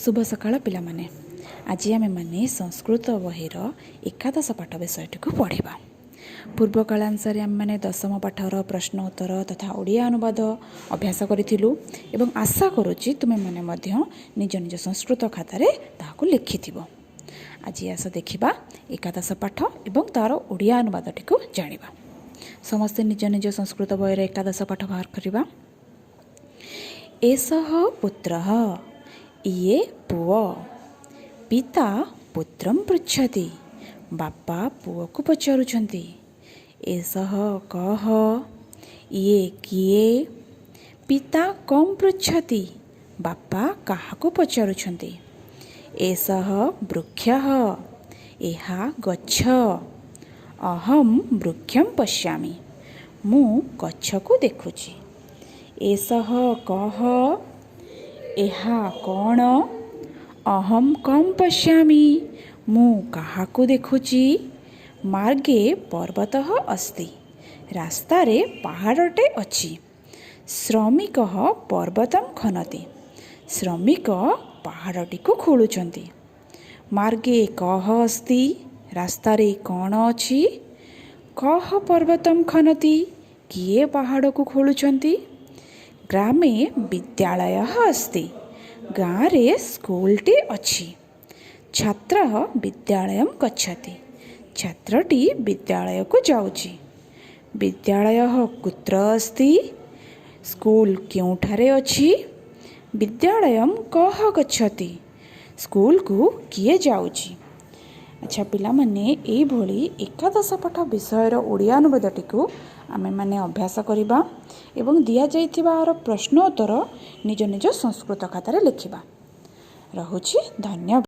ଶୁଭ ସକାଳ ପିଲାମାନେ। ଆଜି ଆମେମାନେ ସଂସ୍କୃତ ବହିର ଏକାଦଶ ପାଠ ବିଷୟଟିକୁ ପଢ଼ିବା। ପୂର୍ବ କାଳାଂଶରେ ଆମେମାନେ ଦଶମ ପାଠର ପ୍ରଶ୍ନ ଉତ୍ତର ତଥା ଓଡ଼ିଆ ଅନୁବାଦ ଅଭ୍ୟାସ କରିଥିଲୁ ଏବଂ ଆଶା କରୁଛି ତୁମେମାନେ ମଧ୍ୟ ନିଜ ନିଜ ସଂସ୍କୃତ ଖାତାରେ ତାହାକୁ ଲେଖିଥିବ। ଆଜି ଆସ ଦେଖିବା ଏକାଦଶ ପାଠ ଏବଂ ତା'ର ଓଡ଼ିଆ ଅନୁବାଦଟିକୁ ଜାଣିବା। ସମସ୍ତେ ନିଜ ନିଜ ସଂସ୍କୃତ ବହିର ଏକାଦଶ ପାଠ ବାହାର କରିବା। ଏଷଃ ପୁତ୍ରଃ, ଇଏ ପୁଅ। ପିତା ପୁତ୍ରଂ ପୃଚ୍ଛତି, ବାପା ପୁଅକୁ ପଚାରୁଛନ୍ତି। ଏଷଃ କଃ, ଇଏ କିଏ? ପିତା କଂ ପୃଚ୍ଛତି, ବାପା କାହାକୁ ପଚାରୁଛନ୍ତି? ଏଷଃ ବୃକ୍ଷଃ, ଏହା ଗଛ। ଅହଂ ବୃକ୍ଷଂ ପଶ୍ୟାମି, ମୁଁ ଗଛକୁ ଦେଖୁଛି। ଏଷଃ କଃ, ଏହା କ'ଣ? ଅହଂ କଂ ପଶ୍ୟାମି, ମୁଁ କାହାକୁ ଦେଖୁଛି? ମାର୍ଗେ ପର୍ବତଃ ଅସ୍ତି, ରାସ୍ତାରେ ପାହାଡ଼ଟେ ଅଛି। ଶ୍ରମିକଃ ପର୍ବତଂ ଖନତି, ଶ୍ରମିକ ପାହାଡ଼ଟିକୁ ଖୋଳୁଛନ୍ତି। ମାର୍ଗେ କଃ ଅସ୍ତି, ରାସ୍ତାରେ କ'ଣ ଅଛି? କଃ ପର୍ବତଂ ଖନତି, କିଏ ପାହାଡ଼କୁ ଖୋଳୁଛନ୍ତି? ଗ୍ରାମେ ବିଦ୍ୟାଳୟଃ ଅସ୍ତି, ଗାଁରେ ସ୍କୁଲଟି ଅଛି। ଛାତ୍ରଃ ବିଦ୍ୟାଳୟଂ ଗଚ୍ଛତି, ଛାତ୍ରଟି ବିଦ୍ୟାଳୟକୁ ଯାଉଛି। ବିଦ୍ୟାଳୟଃ କୁତ୍ର ଅସ୍ତି, ସ୍କୁଲ କେଉଁଠାରେ ଅଛି? ବିଦ୍ୟାଳୟଂ କଃ ଗଚ୍ଛତି, ସ୍କୁଲକୁ କିଏ ଯାଉଛି? ଆଚ୍ଛା ପିଲାମାନେ, ଏଇଭଳି ଏକାଦଶ ପାଠ ବିଷୟର ଓଡ଼ିଆ ଅନୁବାଦଟିକୁ ଆମେମାନେ ଅଭ୍ୟାସ କରିବା ଏବଂ ଦିଆଯାଇଥିବା ଆର ପ୍ରଶ୍ନ ଉତ୍ତର ନିଜ ନିଜ ସଂସ୍କୃତ ଖାତାରେ ଲେଖିବା। ରହୁଛି, ଧନ୍ୟବାଦ।